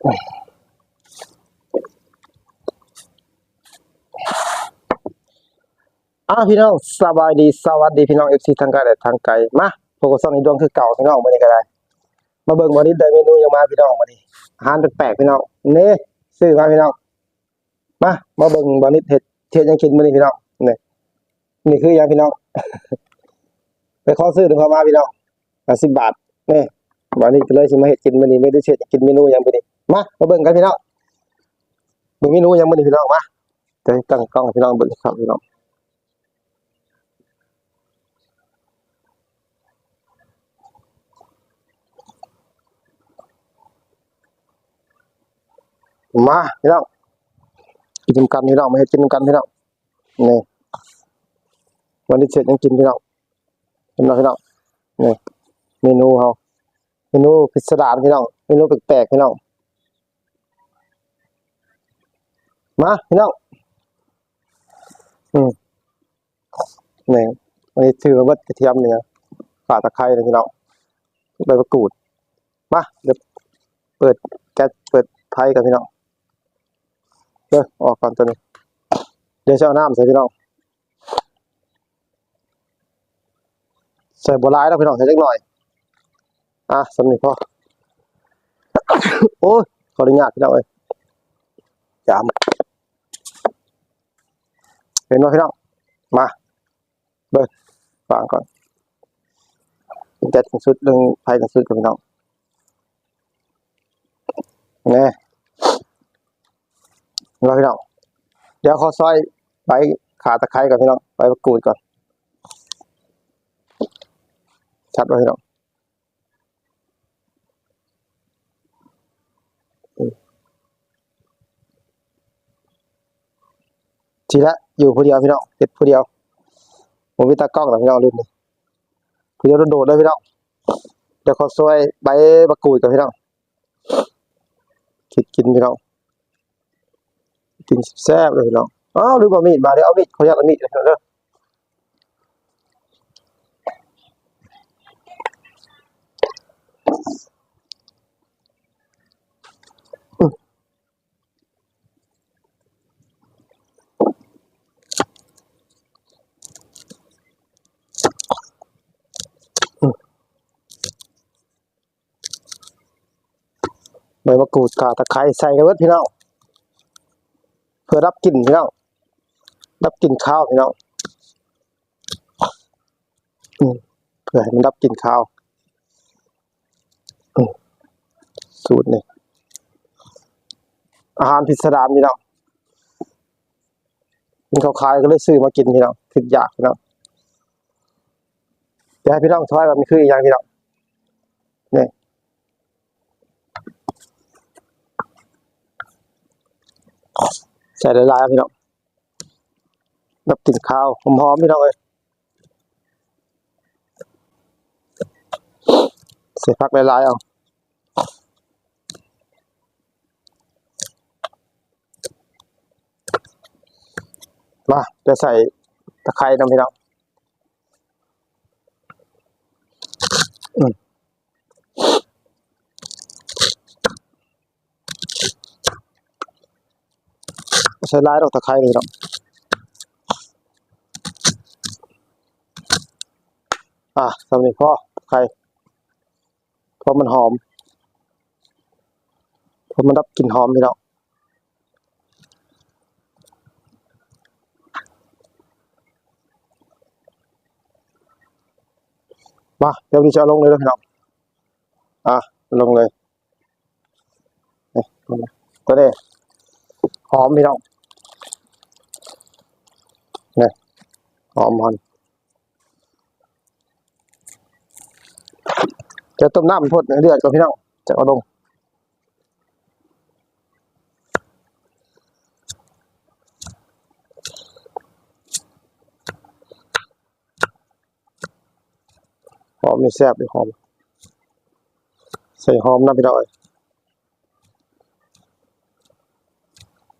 ອ້າວ ພີ່ນ້ອງ ສະບາຍດີ ສະຫວັດດີພີ່ນ້ອງ ເອັຟຊີ ທາງໃກ້ ແລະ ທາງໄກ. ມາ ພົບກັບຊ່ອງນີ້ດວງຄືເກົ່າພີ່ນ້ອງ. ມື້ນີ້ກໍໄດ້ມາເບິ່ງວ່ານິດໄດ້ເມນູຫຍັງມາພີ່ນ້ອງ. ມື້ນີ້ອາຫານແປກໆພີ່ນ້ອງ ນີ້ ຊື້ມາພີ່ນ້ອງ. ມາ ມາເບິ່ງວ່ານິດເຮັດ ເຮັດຫຍັງກິນມື້ນີ້ພີ່ນ້ອງ. ນີ້ ນີ້ຄືຫຍັງພີ່ນ້ອງ ໄປຂໍຊື້ນຳເຂົາມາພີ່ນ້ອງ ຫ້າສິບບາດ. ນີ້ ບາດນີ້ກໍເລີຍຊິມາເຮັດກິນມື້ນີ້. ມີແຕ່ເຮັດກິນເມນູຫຍັງມື້ນີ້? ມາ ມາເບິ່ງກັນພີ່ນ້ອງ ເບິ່ງເມນູຫຍັງມື້ນີ້ພີ່ນ້ອງ. ມາ ຈະຕັ້ງກ້ອງໃຫ້ພີ່ນ້ອງເບິ່ງຄັກພີ່ນ້ອງ. ມາພີ່ນ້ອງ ກິນນຳກັນພີ່ນ້ອງ ມາເຮັດກິນນຳກັນພີ່ນ້ອງ. ນີ້ ວັນນີ້ເຮັດຫຍັງກິນພີ່ນ້ອງ ເຫັນບໍ່ພີ່ນ້ອງ? ນີ້ ເມນູເຮົາ ເມນູພິດສະດານພີ່ນ້ອງ ເມນູແປກໆພີ່ນ້ອງ. ມາພີ່ນ້ອງ ອືມ ນີ້ ອັນນີ້ຖືມາເບິດ ກະທຽມນີ້ນະ ຂ່າຕະໄຄນະພີ່ນ້ອງ ໃບມະກູດ. ມາ ດຽວເປີດແກັສ ເປີດໄຟກ່ອນພີ່ນ້ອງ ເດີ ອອກກ່ອນຕົວນີ້. ດຽວຊິເອົານ້ຳໃສ່ພີ່ນ້ອງ ໃສ່ບໍ່ຫຼາຍດອກພີ່ນ້ອງ ໃສ່ຈັກໜ້ອຍ. ອ່ະ ສ່ຳນີ້ພໍ. ໂອ້ຍ ຂໍອະນຸຍາດພີ່ນ້ອງເອີຍ ຈາມ. ເຫັນບໍ່ພີ່ນ້ອງ? ມາ ເບິ່ງ ວາງກ່ອນ ແກັດສູງສຸດ ເລື່ອງໄຟສູງສຸດກ່ອນພີ່ນ້ອງ. ແນ່ ເຫັນບໍ່ພີ່ນ້ອງ? ດຽວຂໍຊອຍໃບຂ່າຕະໄຄກ່ອນພີ່ນ້ອງ ໃບມະກູດກ່ອນ. ຊັດບໍ່ພີ່ນ້ອງ? ຊິລະ ຢູ່ຜູ້ດຽວພີ່ນ້ອງ ເຮັດຜູ້ດຽວ ບໍ່ມີຕາກ້ອງດອກພີ່ນ້ອງ ລຸ້ນນີ້ ຜູ້ດຽວໂດດໆເລີຍພີ່ນ້ອງ. ດຽວຂໍຊອຍໃບມະກູດກ່ອນພີ່ນ້ອງ ເຮັດກິນພີ່ນ້ອງ ກິນແຊບໆເລີຍພີ່ນ້ອງ. ອ້າວ ລືມເອົາມີດມາ ດຽວເອົາມີດ ຂໍອະນຸຍາດເອົາມີດເດີ. ໃບມະກູດ ຂ່າ ຕະໄຄ ໃສ່ກັນເບິດພີ່ນ້ອງ ເພື່ອດັບກິ່ນພີ່ນ້ອງ ດັບກິ່ນຄາວພີ່ນ້ອງ. ອືມ ເພື່ອໃຫ້ມັນດັບກິ່ນຄາວ. ອືມ ສູດນີ້ ອາຫານພິດສະດານພີ່ນ້ອງ ເຫັນເຂົາຂາຍກໍເລີຍຊື້ມາກິນພີ່ນ້ອງ ຄິດຢາກພີ່ນ້ອງ. ດຽວໃຫ້ພີ່ນ້ອງທາຍວ່າມັນຄືອີ່ຫຍັງພີ່ນ້ອງ. ນີ້ ໃສ່ຫຼາຍໆພີ່ນ້ອງ ດັບກິ່ນຄາວ ຫອມໆພີ່ນ້ອງເອີຍ. ໃສ່ຜັກຫຼາຍໆເອົາ. ມາ ຈະໃສ່ຕະໄຄນຳພີ່ນ້ອງ. ອືມ ໃສ່ຫຼາຍດອກຕະໄຄນີ້ເນາະ. ອ່າ ສ່ຳນີ້ພໍ ຕະໄຄ ເພາະມັນຫອມ ເພາະມັນດັບກິ່ນຫອມພີ່ນ້ອງ. ມາ ດຽວນີ້ຈະເອົາລົງເລີຍເດີພີ່ນ້ອງ. ອ່າ ລົງເລີຍ ນີ້ ຕົວນີ້ຫອມພີ່ນ້ອງ ນີ້ ຫອມ ຫອມ. ຈະຕົ້ມນ້ຳໃຫ້ເດືອດກ່ອນພີ່ນ້ອງ ຈະເອົາລົງ. ຫອມນີ້ແຊບເດ້ ຫອມ ໃສ່ຫອມນຳພີ່ນ້ອງເອີຍ.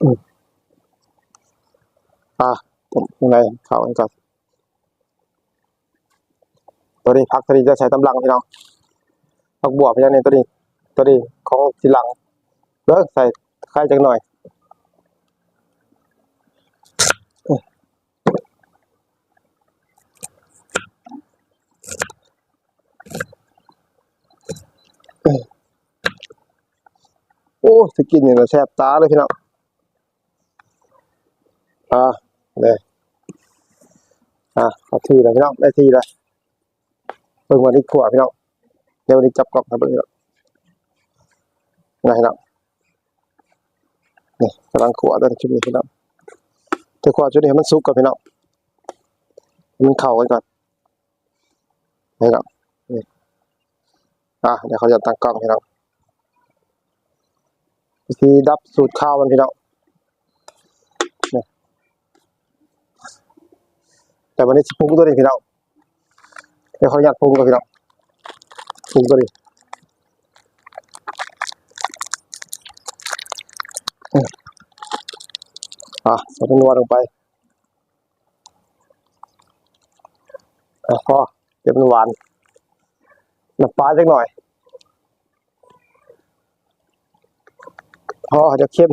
ອືມ ອ່າ ຕົ້ມເຄື່ອງໃນເຂົ້າກັນກ່ອນ. ຕົວນີ້ ຜັກຕົວນີ້ຈະໃສ່ຕາມຫຼັງພີ່ນ້ອງ ຜັກບວບພີ່ນ້ອງ. ນີ້ ຕົວນີ້ ຕົວນີ້ຂອງທີຫຼັງ ເບິ່ງ ໃສ່ໄຂ່ຈັກໜ່ອຍ. ໂອ້ ຊິກິນນີ້ລະແຊບຕາເລີຍພີ່ນ້ອງ. ອ່າ ນີ້ ອ່າ ເຂົ້າທີ່ແລ້ວພີ່ນ້ອງ ໄດ້ທີ່ແລ້ວ. ເບິ່ງວ່ານີ້ຂົ້ວພີ່ນ້ອງ ດຽວນີ້ຈັບກ້ອງໃຫ້ເບິ່ງພີ່ນ້ອງ ນະພີ່ນ້ອງ. ນີ້ກຳລັງຂົ້ວຕອນນີ້ພີ່ນ້ອງ ແຕ່ຂົ້ວຈຸດນີ້ໃຫ້ມັນສຸກກ່ອນພີ່ນ້ອງ ໃຫ້ມັນເຂົ້າກັນກ່ອນ ນີ້ພີ່ນ້ອງ. ນີ້ ອ່າ ດຽວຂໍອະນຸຍາດຕັ້ງກ້ອງພີ່ນ້ອງ ວິທີດັບສູດຄາວມັນພີ່ນ້ອງ. ນີ້ ແຕ່ບັດນີ້ຊິປຸງຕົວນີ້ພີ່ນ້ອງ ດຽວຂໍອະນຸຍາດປຸງກ່ອນພີ່ນ້ອງ ປຸງຕົວນີ້ ອ່າ ໃສ່ແປ້ງນົວລົງໄປ. ອ່ະ ພໍ ເກັບມັນຫວານ ນ້ຳປາຈັກໜ່ອຍ ພໍຈະເຄັມ.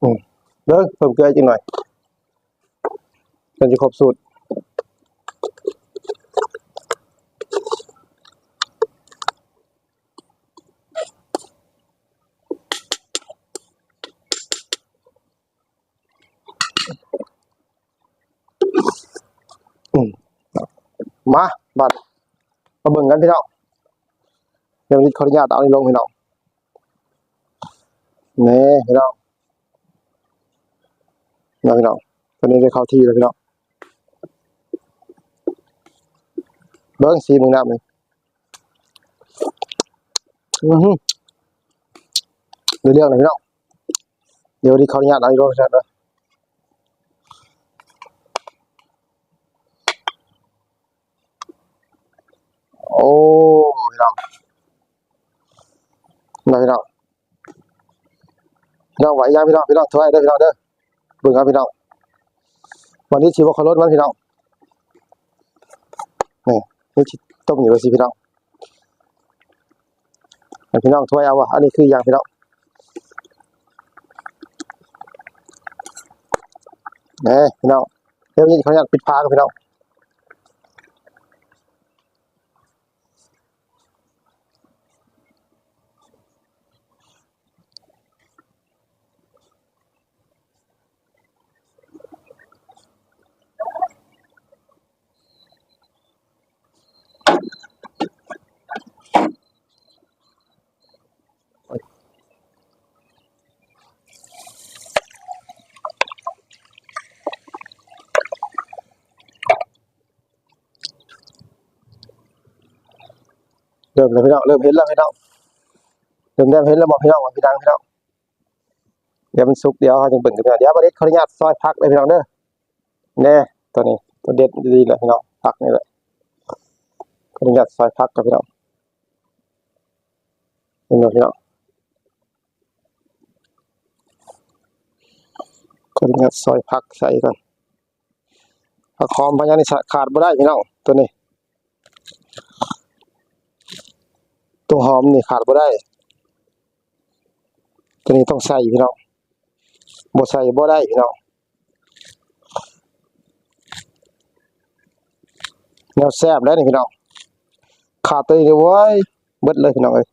ອືມ ເບິ່ງ ເພີ່ມເກືອອີກຈັກໜ່ອຍ ຈົນຈະຄົບສູດ. ອືມ ມາ ບາດມາເບິ່ງກັນພີ່ນ້ອງ ດຽວນີ້ຂໍອະນຸຍາດເອົານີ້ລົງພີ່ນ້ອງ. ນີ້ພີ່ນ້ອງ ນະພີ່ນ້ອງ ຕອນນີ້ໄດ້ເຂົ້າທີ່ແລ້ວພີ່ນ້ອງ ເບິ່ງສີເບິ່ງນ້ຳນີ້. ອື ໄດ້ເລື່ອງແລ້ວພີ່ນ້ອງ ດຽວນີ້ຂໍອະນຸຍາດເອົາອີກລົງເດີ. ໂອ້ ພີ່ນ້ອງ ພີ່ນ້ອງ ພີ່ນ້ອງ ວ່າອີຫຍັງພີ່ນ້ອງ ພີ່ນ້ອງ ຖ້ວຍເດີພີ່ນ້ອງເດີ ເບິ່ງເອົາພີ່ນ້ອງ ວັນນີ້ຊິບໍ່ເຄົາລົດມັນພີ່ນ້ອງ. ນີ້ ນີ້ຊິຕົ້ມຢູ່ວ່າຊີ້ພີ່ນ້ອງ ໃຫ້ພີ່ນ້ອງຖ້ວຍເອົາວ່າ ອັນນີ້ຄືຫຍັງພີ່ນ້ອງ. ນີ້ພີ່ນ້ອງ ດຽວນີ້ຂໍອະນຸຍາດປິດຝາກ່ອນພີ່ນ້ອງ. ເລີ່ມແລ້ວພີ່ນ້ອງ ເລີ່ມເຫັນແລ້ວພີ່ນ້ອງ ເລີ່ມແນມເຫັນແລ້ວບໍ່ພີ່ນ້ອງ ວ່າຄືຫຍັງພີ່ນ້ອງ. ດຽວມັນສຸກ ດຽວເຮົາຈັ່ງເບິ່ງກັນພີ່ນ້ອງ. ດຽວບ່າວເດັດຂໍອະນຸຍາດຊອຍຜັກເດີພີ່ນ້ອງເດີ. ແນ່ ຕົວນີ້ຕົວເດັດດີແຫຼະພີ່ນ້ອງ ຜັກນີ້ແຫຼະ. ຂໍອະນຸຍາດຊອຍຜັກກ່ອນພີ່ນ້ອງ ເຫັນບໍ່ພີ່ນ້ອງ? ຂໍອະນຸຍາດຊອຍຜັກໃສ່ກ່ອນ. ຜັກຫອມ ຜັກຫຍັງນີ້ຂາດບໍ່ໄດ້ພີ່ນ້ອງ ຕົວນີ້ ຕົວຫອມນີ້ຂາດບໍ່ໄດ້. ຕົວນີ້ຕ້ອງໃສ່ພີ່ນ້ອງ ບໍ່ໃສ່ບໍ່ໄດ້ພີ່ນ້ອງ. ແນວແຊບແລ້ວນີ້ພີ່ນ້ອງ ຂາດຕົວນີ້ ໂອ້ຍ ເບິດເລີຍພີ່ນ້ອງເອີຍ.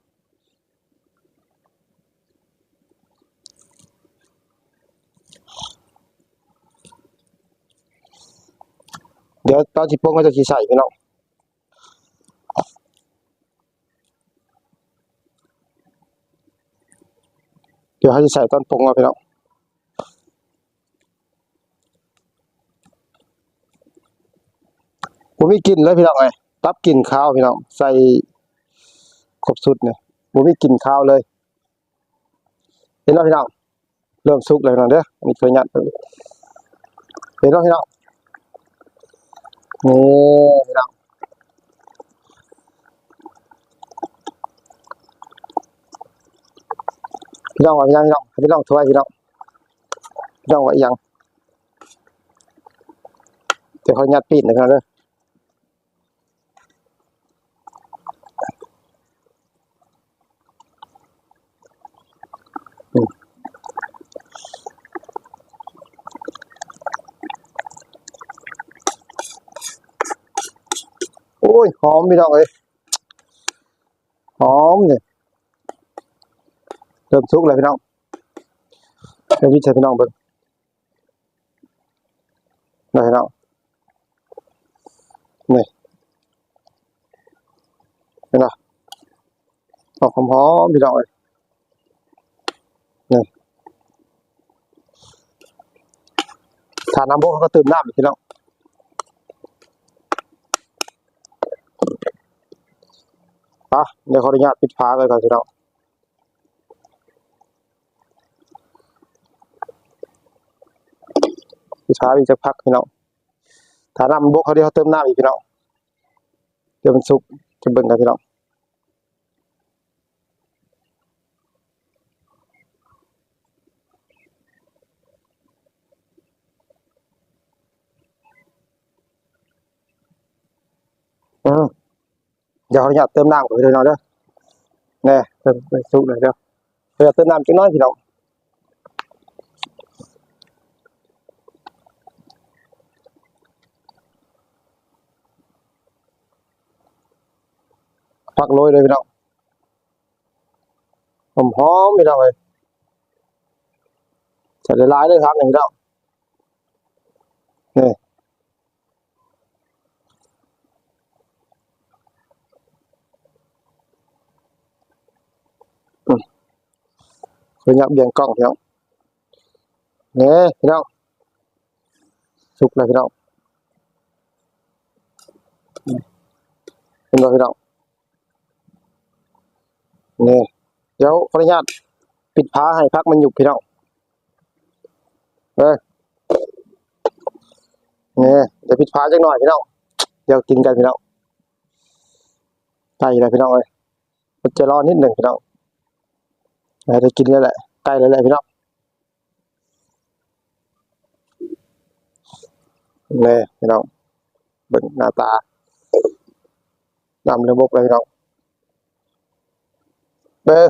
ດຽວຕອນຊິປົງເຮົາຈະຊິໃສ່ພີ່ນ້ອງ. ດຽວເຮົາຊິໃສ່ຕອນປົງເອົາພີ່ນ້ອງ. ບໍ່ມີກິ່ນເລີຍພີ່ນ້ອງເອີຍ ຕັດກິ່ນຄາວພີ່ນ້ອງ ໃສ່ຄົບຊຸດນີ້ ບໍ່ມີກິ່ນຄາວເລີຍ. ເຫັນບໍ່ພີ່ນ້ອງ? ເລີ່ມສຸກແລ້ວພີ່ນ້ອງເດີ. ອັນນີ້ຂໍອະນຸຍາດ ເຫັນບໍ່ພີ່ນ້ອງ? ນີ້ພີ່ນ້ອງ ພີ່ນ້ອງວ່າອີຫຍັງພີ່ນ້ອງ? ໃຫ້ພີ່ນ້ອງຖ້ວຍພີ່ນ້ອງ ພີ່ນ້ອງວ່າອີຫຍັງ? ດຽວຂໍອະນຸຍາດປີ້ນເດີພີ່ນ້ອງເດີ. อ้ย หอมพี่น้องเอ้ย หอมนี่ เริ่มสุกแล้วพี่น้อง เดี๋ยวพี่ใส่พี่น้องเบิ่ง นี่พี่น้อง นี่ เห็นบ่ ออกหอมๆ พี่น้องเอ้ย นี่ ถ้าน้ำบก เฮาก็เติมน้ำอีกพี่น้อง อ่ะ เดี๋ยวขออนุญาตปิดฝาไว้ก่อนพี่น้อง ปิดฝาอีกสักพักพี่น้อง ถ้าน้ำบก เฮาเดี๋ยวเติมน้ำอีกพี่น้อง เดี๋ยวมันสุก จะเบิ่งกันพี่น้อง อืม เดี๋ยวขออนุญาตเติมน้ำก่อนพี่น้องเด้อ แน่ เติม เติมสุกเลยเด้อ ขออนุญาตเติมน้ำจักหน่อยพี่น้อง ผักโรยเลยพี่น้อง หอมๆ พี่น้องเอ้ย ใส่หลายๆ เลยครับนี่พี่น้อง นี่ อืม ขออนุญาตเบี่ยงกล้องพี่น้อง นี่พี่น้อง สุกแล้วพี่น้อง เห็นบ่พี่น้อง นี่ เดี๋ยวขออนุญาตปิดฝาให้ผักมันหยุบพี่น้อง เออ นี่ เดี๋ยวปิดฝาจักหน่อยพี่น้อง เดี๋ยวกินกันพี่น้อง ใกล้แล้วพี่น้องเอ้ย อดใจรอนิดหนึ่งพี่น้อง น่าจะกินแล้วแหละ ใกล้แล้วแหละพี่น้อง นี่พี่น้อง เบิ่งหน้าตา น้ำเริ่มบกแล้วพี่น้อง เออ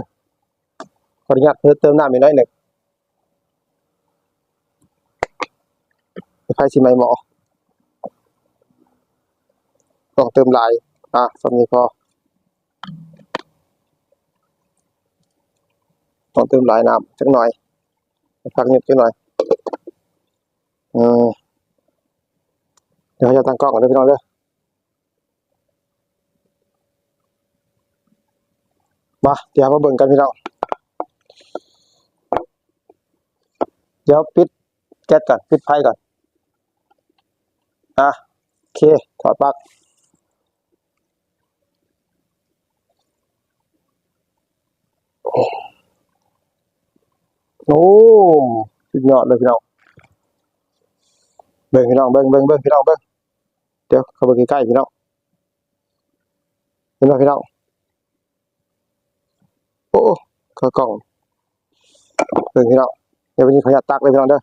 ขออนุญาตเพิ่มเติมน้ำอีกหน่อยหนึ่ง ไฟสิไหม้หม้อ ต้องเติมหลาย อ่ะ ส่ำนี้พอ ต้องเติมหลายน้ำจักหน่อย ให้ผักหยุบจักหน่อย เออ เดี๋ยวจะตั้งกล้องก่อนเด้อพี่น้องเด้อ มา เดี๋ยวมาเบิ่งกันพี่น้อง เดี๋ยวปิดแก๊สก่อน ปิดไฟก่อน อ่ะ โอเค ถอดปลั๊ก โอ้ สุดยอดเลยพี่น้อง เบิ่งพี่น้อง เบิ่ง เบิ่ง เบิ่งพี่น้อง เบิ่ง เดี๋ยวเข้าไปใกล้ๆ พี่น้อง เห็นบ่พี่น้อง โอ้ เข้ากล้อง เบิ่งพี่น้อง เดี๋ยววันนี้ขออนุญาตตักเลยพี่น้องเด้อ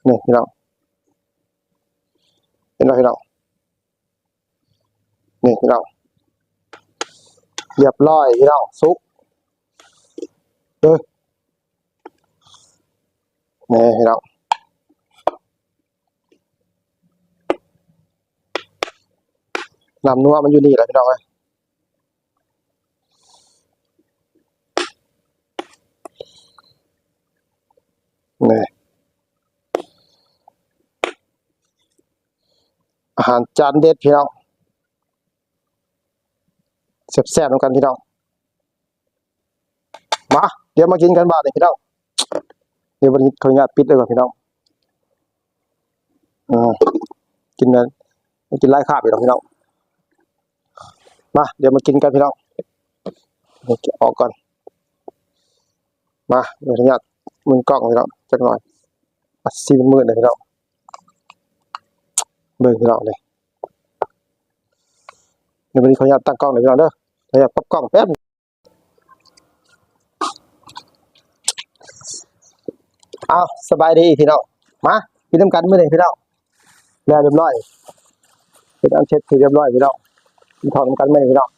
นี่พี่น้อง เห็นบ่พี่น้อง นี่พี่น้อง เรียบร้อยพี่น้อง สุก เออ นี่พี่น้อง น้ำนัวมันอยู่นี่แหละพี่น้องเอ้ย นี่ อาหารจานเด็ดพี่น้อง แซ่บๆ นำกันพี่น้อง มา เดี๋ยวมากินกันบาดนี้พี่น้อง เดี๋ยววันนี้ขออนุญาตปิดเลยก่อนพี่น้อง อ่า กินนะ กินหลายคาบอยู่ดอกพี่น้อง มา เดี๋ยวมากินกันพี่น้อง ออกก่อน มา เดี๋ยวขออนุญาตหมุนกล้องพี่น้อง จักหน่อย อ่ะ สี่หมื่นเลยพี่น้อง เบิ่งพี่น้องนี่ เดี๋ยววันนี้ขออนุญาตตั้งกล้องหน่อยพี่น้องเด้อ ขออนุญาตปรับกล้องแป๊บ อ้าว สบายดีพี่น้อง มา กินนำกันมื้อนี้พี่น้อง แล้วเรียบร้อย เป็นอันเสร็จสิ้นเรียบร้อยพี่น้อง กินข้าวนำกันมื้อนี้พี่น้อง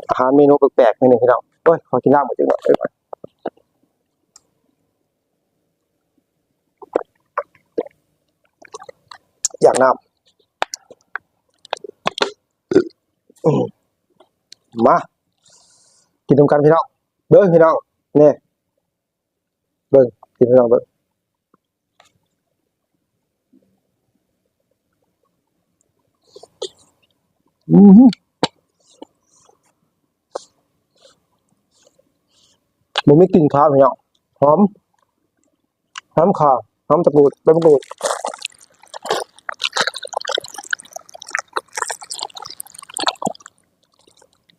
อาหารเมนูแปลกๆ มื้อนี้พี่น้อง โอ้ย ขอกินน้ำก่อนจักหน่อย อยากน้ำ ມາ ກິນນຳກັນພີ່ນ້ອງ ເບິ່ງພີ່ນ້ອງ ນີ້ ເບິ່ງ ກິນພີ່ນ້ອງເບິ່ງ ອື ບໍ່ມີກິ່ນຄາວພີ່ນ້ອງ ຫອມ ຫອມຂ່າ ຫອມຕະກູດ ໃບມະກູດ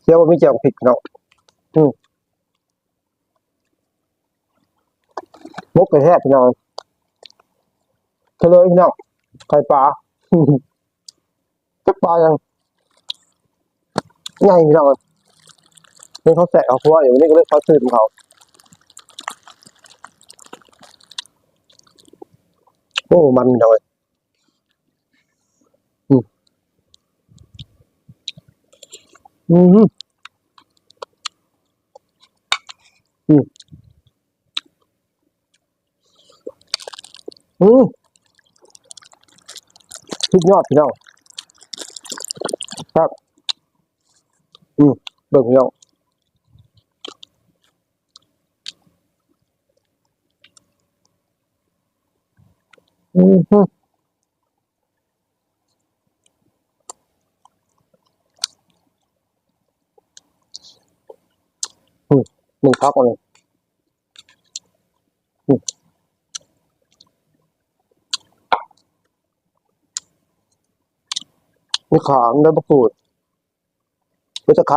ແລ້ວບໍ່ມີແຈ່ວພລິກພີ່ນ້ອງ ອື ໝົກກະແຊບພີ່ນ້ອງ ເລີຍພີ່ນ້ອງ ໄຂ່ປາ ຈັກປາຫຍັງ ໃຫຍ່ພີ່ນ້ອງ ເຫັນເຂົາແຊະເຂົາຄົວຢູ່ ນີ້ກໍເລີຍຂໍຊື້ນຳເຂົາ ໂອ້ ມັນພີ່ນ້ອງເອີຍ ອື ອື ອື ອື ສຸດຍອດພີ່ນ້ອງ ຄັບ ອື ເບິ່ງພີ່ນ້ອງ ອື ອື ເບິ່ງຜັກອັນນີ້ ອື ມີຂ່າ ມີໃບມະກູດ ຫົວຕະໄຄ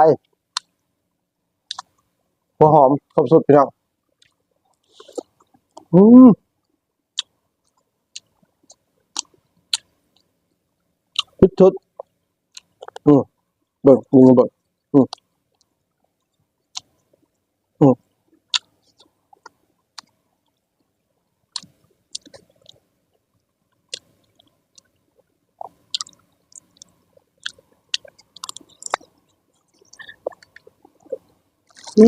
ຫົວຫອມ ຄົບສຸດພີ່ນ້ອງ ອື ສຸດໆ ອື ເບິ່ງ ກິນເບິ່ງ ອື ອື ອື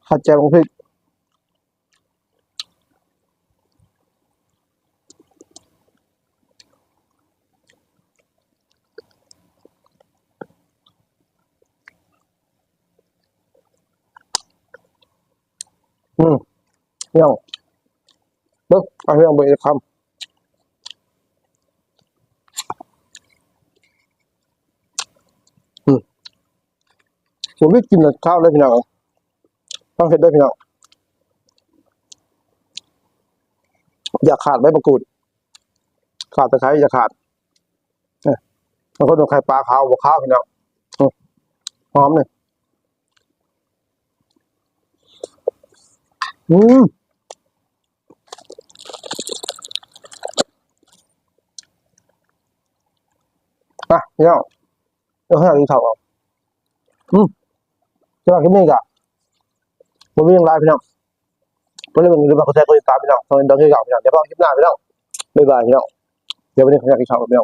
ຂາດແຈ່ວບັກພິກ ອືມ ພີ່ນ້ອງ ເບິ່ງ ເອົາ ພີ່ນ້ອງເບິ່ງອີກຄຳ ອືມ ບໍ່ມີກິ່ນຄາວເລີຍພີ່ນ້ອງ ຕ້ອງເຮັດເດີພີ່ນ້ອງ ຢ່າຂາດໃບມະກູດ ຂາດຕະໄຄຢ່າຂາດ ເອີ ບາງຄົນວ່າໄຂ່ປາຂາວ ບໍ່ຂາວພີ່ນ້ອງ ອືມ ຫອມນີ້ ອືມ ມາພີ່ນ້ອງ ເອົາ ກິນເຂົ້າ ອືມ ສຳລັບຄລິບນີ້ກໍບໍ່ມີຫຍັງຫຼາຍພີ່ນ້ອງ ບໍ່ໄດ້ເບິ່ງ ຢ່າລືມກົດໄລ ກົດຕິດຕາມພີ່ນ້ອງ ຊ່ອງດອງຄືເກົ່າພີ່ນ້ອງ ດຽວພໍ້ຄລິບໜ້າພີ່ນ້ອງ ບາຍບາຍພີ່ນ້ອງ ດຽວວັນນີ້ຂໍອະນຸຍາດກິນເຂົ້າກ່ອນພີ່ນ້ອງ.